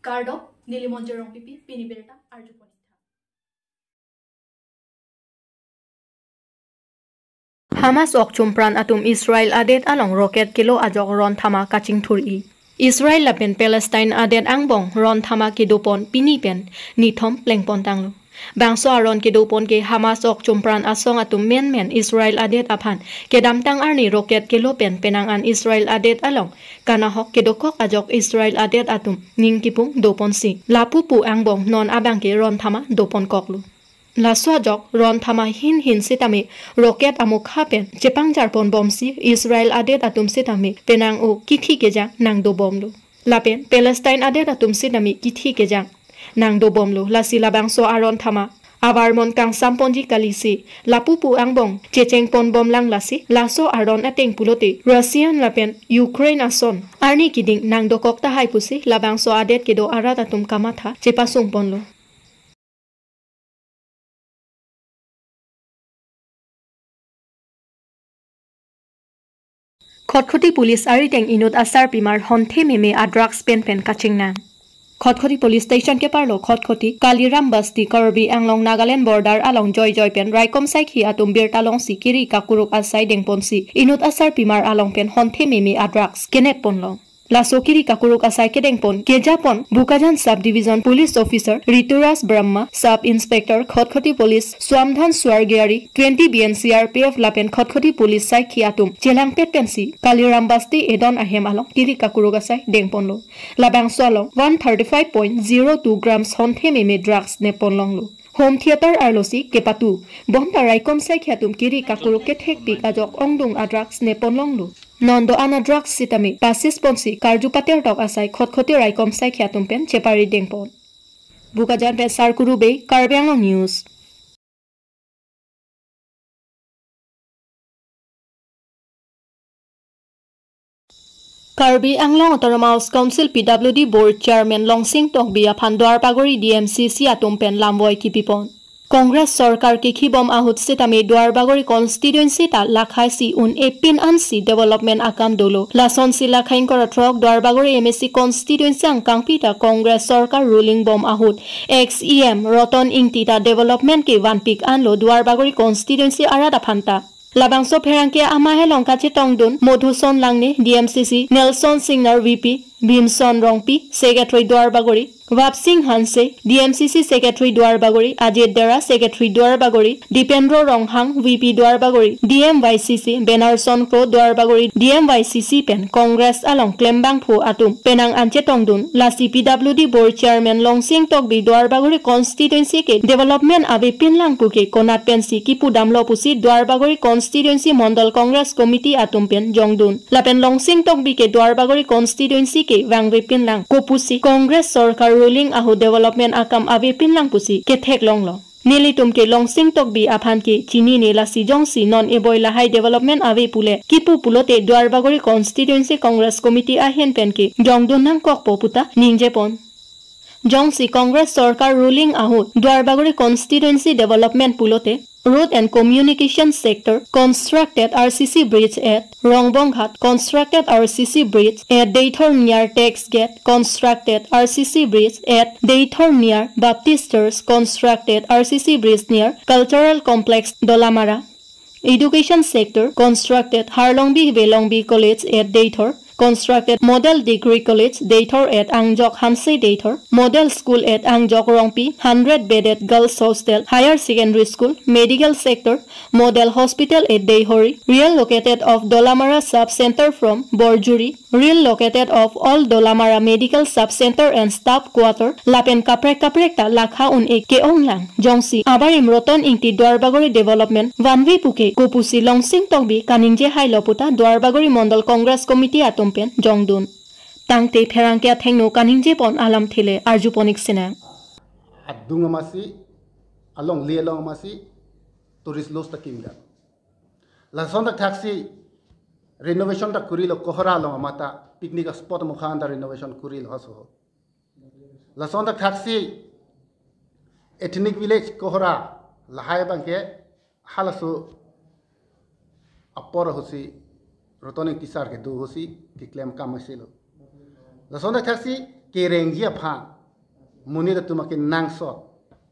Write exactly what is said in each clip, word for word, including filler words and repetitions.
Kardom, neli Monjir Rongpipi, pini birta arjupon. Hamas ok chumpran atum Israel adet along rocket kelo ajok ron thama kachingthur-i. Israel lapen Palestine adet angbong ron thama kedopon pini pen nithom plengpon tanglo. Bangso aron kedopon ke Hamas ok chumpran asong atum menmen Israel adet aphan kedamtang arni rocket kelo pen penang an Israel adet along kanahok kedokok ajok Israel adet atum ning kipung doponsi lapu pu angbong non abang ke ron thama doponkoklo. Laso ajok ron thama hin hin sitame rocket amokha pen chepangjarpon bomsi Israel adet atum sitame penang o kithi kejang nangdobomlo. Lapen Palestine adet atum sitame kithi kejang nangdobomlo. Lasi labangso aron thama avarmon kangsamponji kalisi lapu pu angbong chechengpon bomlang lasi laso aron ateng pulote Russian lapen Ukraine ason arni keding nangdokok tahai pusi labangso adet kedo arat atum kamatha chepasungponlo. Khatkhati Police arideng inut asarpimar honthe meme a drugs pen pen kachingnang. Khatkhati Police Station keparlo Khatkhati Kaliram Basti Karbi Anglong Nagaland border along joijoi pen raikom saikhi atum birta longsi kiri kakuruk asai dengponsi inut asarpimar along pen honthe meme a drugs kenepponlong. Laso kiri kakuruk asai kedengpon kejapon Bokajan Sub Division Police Officer Rituraj Brahma, Sub Inspector Khatkhati Police Swamdhan Swargiyari, twenty B N C R P F lapen Khatkhati Police saikhi atum chelangpet pensi Kaliram Basti Edon ahem along kiri kakuruk asai dengponlo. Labangso along one thirty five point zero two grams honthe meme drugs nepponlonglo. Home theater arlosi kepatu bonta raikom saikhi atum kiri kakuruk kethekpik ajok ongdung a drugs nepponlonglo. Non do-an a drugs sitame pasisponsi karju patertok asai Khatkhati raikom saikhi atum pen chepari dengpon. Bokajan pen Sarkuru Bey, Karbi Anglong News. Karbi Anglong Autonomous Council P W D Board Chairman Longsing Tokbi aphan Duarbagori D M C C atum pen lamvoi kipipon. Congress sorkar kekhibom ahut sitame Duarbagori constituency ta lakhaisi un-e pin ansi development akam dolo. Lasonsi lakhai ingkoi ra throk Duarbagori M A C constituency angkangpi ta Congress sorkar ruling bom ahut ex E M Roton Ingti ta development kevanpik anlo Duarbagori constituency arat aphanta. Labangso pherangke amahai along kachetongdun Modhuson Langne, D M C C, Nelson Singnar V P, Bhimson Rongpi, Secretary Duarbagori, Vapsing Hanse, D M C C Secretary Duarbagori, Ajit Dera, Secretary Duarbagori, Dipendro Ronghang, V P Duarbagori, D M Y C C, Benarson Kro Duarbagori, D M Y C C pen Congress along klembangphu atum penang an chetongdun, lasi P W D Board Chairman Longsing Tokbi Duarbagori constituency ke development avepinlang puke konat pensi kipudamlo pusi Duarbagori constituency Mondol Congress Committee atum pen jongdun. Lapen Longsing Tokbi ke Duarbagori constituency ke vangvepinlang, kopusi Congress sorkar ruling ahut development akam avepinlang pusi ketheklonglo. Nelitum ke Longsing Tokbi aphan ke chinine, lasi jongsi non eboi lahai development ave pule kipu pulote Duarbagori constituency Congress Committee ahin pen ke jongdun nangkokpo puta ningjepon. Jongsi Congress sorkar ruling ahut Duarbagori constituency development pulote Road and Communication Sector constructed R C C bridge at Rongbonghat, constructed R C C bridge at Deithor near Tax Gate, constructed R C C bridge at Deithor near Baptist Church, constructed R C C bridge near Cultural Complex Dolamara. Education Sector constructed Harlongbi Velongbi College at Deithor, constructed Model Degree College Deithor at Angjok Hanse Deithor, Model School at Angjok Rongpi, hundred bedded Girls Hostel, Higher Secondary School, Medical Sector, Model Hospital at Deihori, relocated of Dolamara Sub Center from Borjuri, relocated of all Dolamara Medical Sub Center and Staff Quarter, lapen kaprek kaprek ta lakha un-e ke-onglang. Jongsi abarim Roton Ingti Duarbagori development vanve puke kopusi Longsing Tokbi kaningje hailo puta Duarbagori Mondol Congress Committee atum pen jongdun. Tangte pherangke athengno kaningjepon alamthe le arjuponik sinang. Adung amatsi, alongle along amatsi, tourist lodge ta kimga. Lason thakthaksi renovation ta kurilo, Kohora along amat ta picnic spot amokha an ta renovation kurilo haso. Lason thakthaksi ethnic village Kohora lahai abangke halaso apor ahutsi Roton Ingti sar kedo ahutsi keklem akam asilo. Lason thakthaksi kerengji aphan, monit atum akenangsot,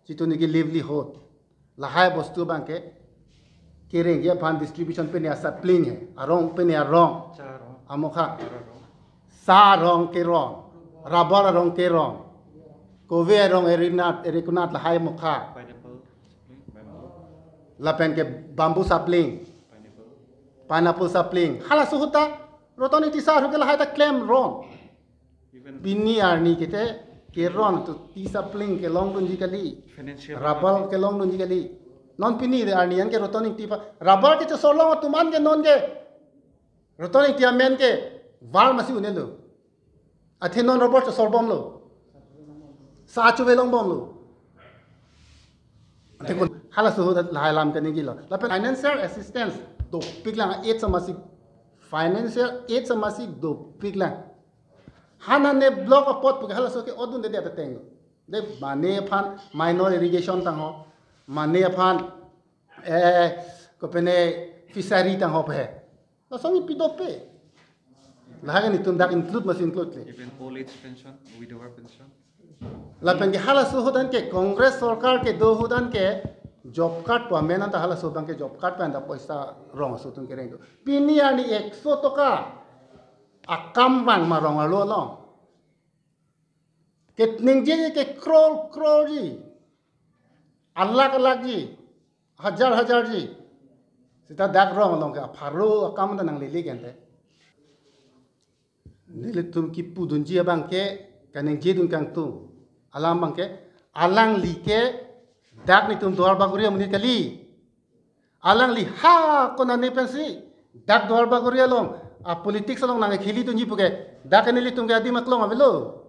jitu niki livelihood, lahai bostu abangke kerengji aphan distribution pine asapling he, arong pine arong, Cha arong, amokha, Cha arong, Cha arong keron, rubber arong keron, kove arong erinat, erikunat lahai mokha, pineapple sapling, bamboo, lapen ke bamboo sapling, pineapple, pineapple sapling. Halaso ahut ta Ratan Engti sir ahut ke lahai ta klemron. Even pini arni kete keron tu ti sapling kelongdunji kali, financial rubber kelongdunji kali. Non pini de arni an ke Ratan Engti aphan rubber kechosorlong atum an ke non ke Ratan Engti amen ke var masi un-elo. Athe non rubber chosorbomlo. Sa chove longbomlo. Athe kon halaso ahut lahai alam kaningilo. Lapen financial assistance dopiklang, aid samasi, financial aid samasi dopiklang. Hanane block apot puke halaso ke odunde de ateng. De mane aphan minor irrigation tangho, mane aphan, eh, kopine fishery tangho pe. Lason ipi dope. Lahai ke netum dak include masi include le. Even old age pension, widower pension. Lapen ke halaso ahut an ke Congress sorkar kedo ahut an ke job card pu amen anta halaso abangke job card pen ta poisa rong aso atum kereng do. Pini arni ekso toka akam vang ma rong arlo along. Keningje ke crore crore ji, alakh alakh ji, hajar hajar ji. Seta dak rong along ke apharo akam ta nanglele ke ante. Nelitum kipudunji abangke, kaningjedun kangtung alam abangke, alangli ke dak netum Duarbagori amonit kali. Alangli ha konane pensi dak Duarbagori along a politics along nangkhelidunji puke, dak nelitum ke adim aklong avelo.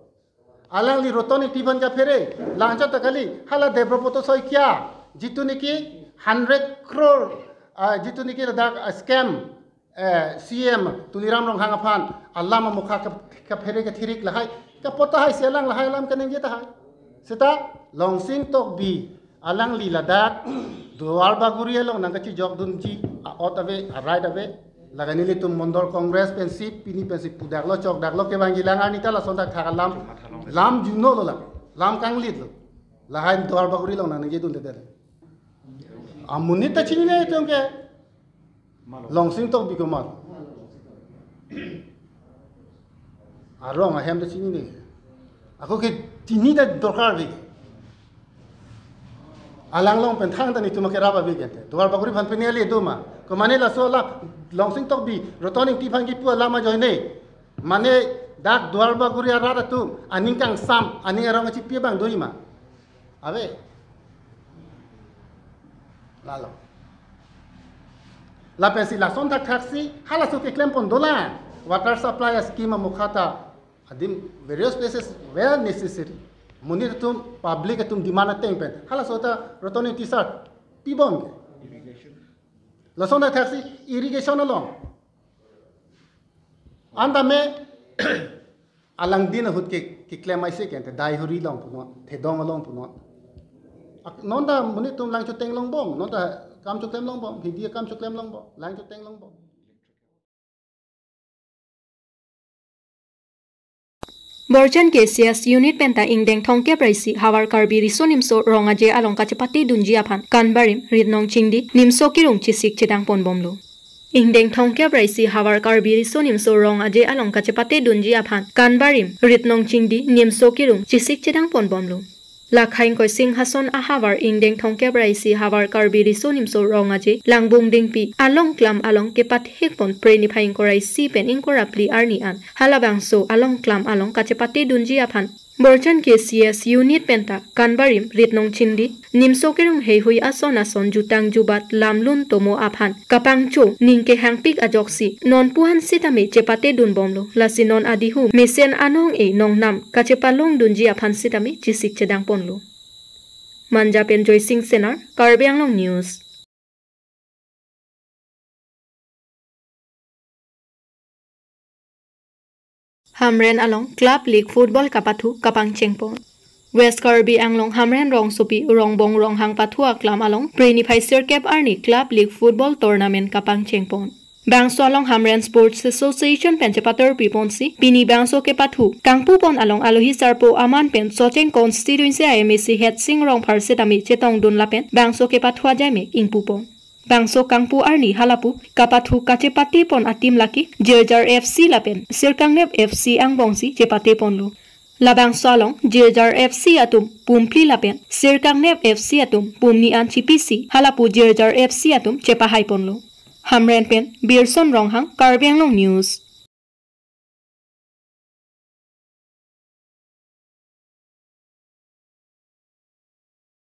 Alangli Ratan Engti aphan kaphere, langchot ta kali, hala Debabrata Saikia, jitu niki hundred crore, ah, jitu niki ladak, ah, scam, eh, C M Tuliram Ronghang aphan alam amokha ka, kaphere kathirik lahai, kapot tahai si alang lahai alam kaningje tahai. Seta Longsing Tokbi alangli ladak Duarbagori along nangkachijokdunji a-ot ave, a-right ave. Laga nelitum Mondol Congress pensi, pini pensi pudaklo chokdaklo kevangjilang arni ta lason thakthak alam, lam junolo la, lam kanglitlo. Lahai Duarbagori along nangningjedunde de. Amonit ta chinine itum ke. Longsing Tokbi komat. Arong ahem ta chinine. Ako ke chini ta dorkar ave. Alang along pen thangta netum kerap ave ke ante. Duarbagori aphan pine ale do ma. Komane laso la Longsing Tokbi, Ratan Engti aphan kipu alam ajoine. Mane dak Duarbagori arat atum aning kangsam, aning arong kachipi abang do ma. Ave. Lalo. Lapensi lason thakthaksi halaso keklempon dolang. Water supply scheme amokha ta adim various places well necessary. Monit atum, public atum demand ateng pen halaso ta Ratan Engti sir pibom ke. Lason thakthaksi irrigation along. Anta me alangdin ahut ke, keklem aise ke ante Daihuri along punon, Thedong along punon. Ak-, non ta monit atum lang choteng longbom, non ta kam choklem longbom, hidi kam choklem longbom, lang choteng longbom. Borjan K C S unit penta ingdeng thomkep ra isi havar Karbi Riso Nimso Rong Aje along kachepatedunji aphan Kanbarim, Ritnong Chingdi, Nimso Kirung chisik chedangponbomlo. Ingdeng thomkep ra isi havar Karbi Riso Nimso Rong Aje along kachepatedunji aphan Kanbarim, Ritnong Chingdi, Nimso Kirung chisik chedangponbomlo. Lakha ingkoi Singhason ahavar ingdeng thomkep ra isi havar Karbi Riso Nimso Rong Aje Langbung Dingpi along klam along kepathekpon Phre niphai ingkoi ra isi pen ingkoi ra phli arni an halabangso along klam along kachepatedunji aphan Borjan K C S unit penta Kanbarim, Ritnong Chingdi, Nimso Kirung heihui ason ason jutang jubat lamlun tomo aphan kapangcho ning kehangpik ajoksi non pu-an sitame chepatedunbomlo, lasi non adihu mesen anong-e nongnam kachepalongdunji aphan sitame chisik chedangponlo. Manja pen Joysing Senar, Karbi Anglong News. Hamren along Club League Football kapathu kapangchengpon. West Karbi Anglong Hamren rongsopi Rongbong Ronghang pathu aklam along Phre niphai sirkep arni Club League Football Tournament kapangchengpon. Bangso along Hamren Sports Association pen chepator piponsi pini bangso kepathu kangpupon along alohi sarpo aman pen Socheng constituency a MAC Hetsing Rongphar setame chetongdun lapen bangso kepathu ajaimek ingpupon. Bangso kangpu arni halapu kapathu kachepatepon ateam lake Jirjar FC lapen Sirkangnev FC angbongsi chepateponlo. Labangso along Jirjar FC atum pumphli lapen Sirkangnev FC atum pumni an chipisi halapu Jirjar FC atum chepahaiponlo. Hamren pen Birson Ronghang, Karbi Anglong News.